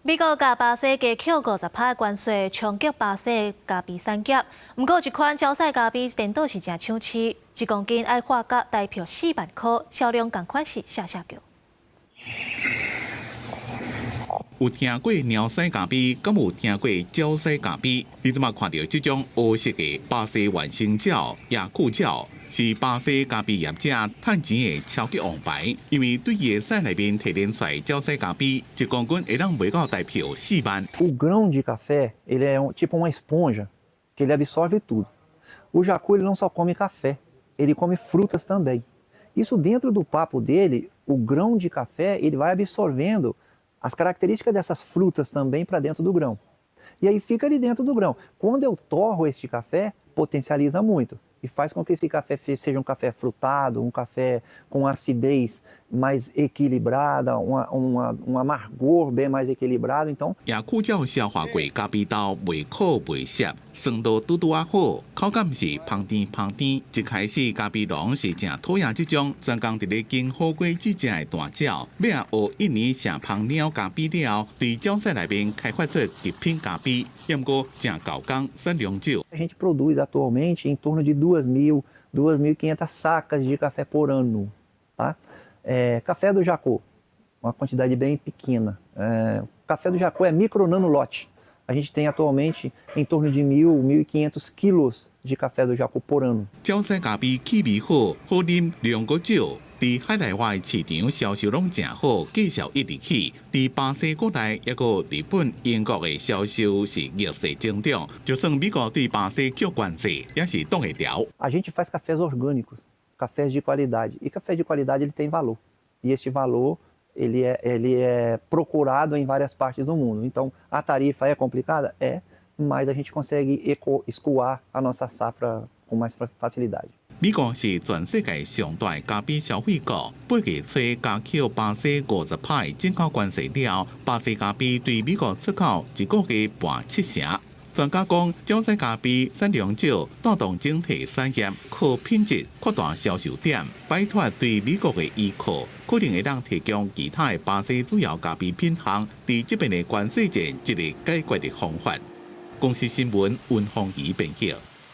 美國共巴西加扣50%關稅，衝擊巴西咖啡產業。毋過，一款蕉屎咖啡顛倒是誠搶市，1公斤愛花甲台票4萬箍，銷量仝款是嚇嚇叫。有聽過貓屎咖啡，敢有聽過蕉屎咖啡？你這馬看著這種烏色的巴西原生蕉、亞庫蕉，是巴西咖啡業者趁錢的超級王牌。因為對伊的屎內面提煉出來蕉屎咖啡，1公斤會當賣到台票4萬。 O grão de café, ele é tipo uma esponja, que ele absorve tudo. O jacu, ele não só come café, ele come frutas também. Isso dentro do papo dele, o grão de café, ele vai absorvendo as características dessas frutas também para dentro do grão. E aí fica ali dentro do grão. Quando eu torro este café, potencializa muito e faz com que esse café seja um café frutado, um café com acidez mais equilibrada, um amargor bem mais equilibrado. Então, 野苦蕉消化過咖啡豆，袂苦袂澀，酸度拄拄仔好，口感是芳甜芳甜。一開始咖啡農是誠討厭這種專工佇咧耕好果子食的大鳥，尾仔學印尼食蜂鳥咖啡了後，佇蕉屎內面開發出極品咖啡，毋過誠猴工，產量少。 A gente produz atualmente em torno de 2.000, 2.500 sacas de café por ano. Tá? Café do Jacu, uma quantidade bem pequena. Café do Jacu é micro nano lote. A gente tem atualmente em torno de 1.000, 1.500 quilos de café do Jacu por ano. 蕉屎咖啡氣味好，好啉，量閣少，佇海內外市場銷售攏誠好，價數一直起。佇巴西國內，抑閣日本、英國的銷售是逆勢增長。就算美國對巴西扣關稅，也是擋會牢。 A gente faz cafés orgânicos, cafés de qualidade. E café de qualidade, ele tem valor. E este valor, ele é procurado em várias partes do mundo. Então, a tarifa é complicada? É, mas a gente consegue escoar a nossa safra com mais facilidade. 美國是全世界上大咖啡消費國，8月初加扣巴西50%的進口關稅了後，巴西咖啡對美國出口一個月跋七成。專家講，蕉屎咖啡產量少，帶動整體產業靠品質擴大銷售點，擺脫對美國的依靠，可能會當提供其他的巴西主要咖啡品項，佇這邊的關稅戰一個解決的方法。公視新聞溫鳳儀編譯。